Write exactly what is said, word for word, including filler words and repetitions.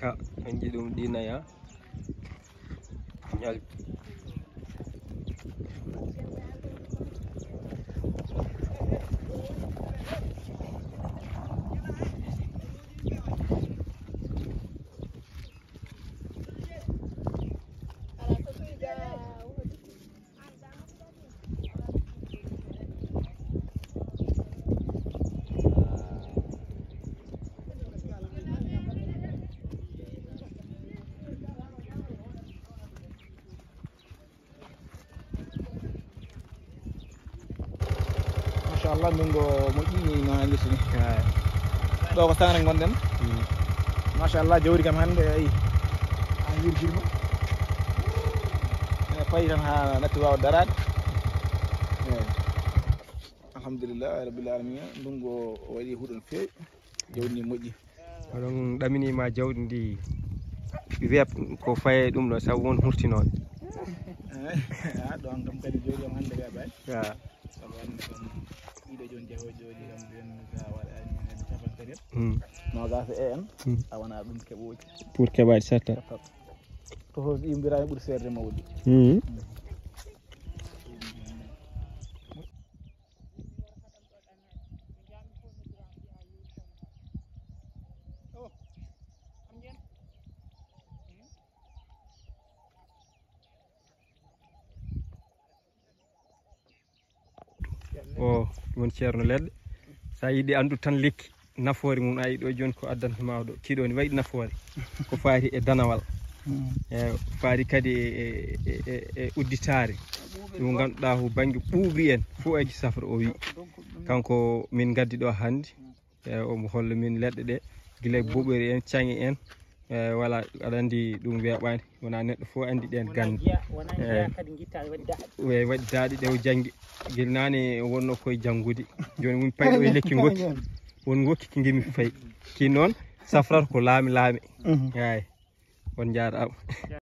Ah, en nji ɗum ɗi nayi, ah. Ñal. Machallah, ndungu moƴƴi ni no andirta ni. Ɗo ko Sangre ngonɗen. Machallah, jawdi kam hannde, ayi, an wirjirma. Ene payi tan haa natti waawa daraade. Eyi. Alhamdulillahi rabbil alamina, ndungu o waɗi huɗo no feewi. Jawdi ndi moƴƴi. Oɗon ɗaminii ma jawdi ndi weeɓ ko faye ɗum ɗo, sabu won hurtinooɓe. Ah, ɗon kam kadi jawdi am hannde weeɓaani. Ya. Sabu hannde kam ɗiɗo jooni, jawooji jawdi kam ɓen sa waɗaani heen cappanɗe tati. Hmm. Noogaas e en, Hmm. a wona ɗum keɓooji. Pour keɓaaɗi satta. Satta. To hoto ɗi mbiraani ɓuri seerde mawɗi. Hmm. O won ceerno leɗɗe. So a yiɗi anndude tan lekki, nafoore mum, a yiɗo jooni ko addanta ma ɗo. Kii ɗo ne waɗi nafoore. Ko faati e danawal. E faati kadi e, e, e, e udditaare. Ɗum ngannduɗaa ko bannge ɓuuɓri en, fof aji safra o wi. Kanko min ngaddi ɗo hannde. E, omo holla min leɗɗe ɗe, gila e boɓori en, caŋe en, e, wala, aɗa anndi ɗum weeɓaani, wona neɗɗo fof anndi ɗeen gannde. E, e, waɗi daaɗe ɗe o janngi, gila naane wonno koye janngude, jooni min payi ɗo e lekki ngokki, won ngokki ki ngimi fayi, ki noon safrata ko laami laami. Eyi, on njaaraama.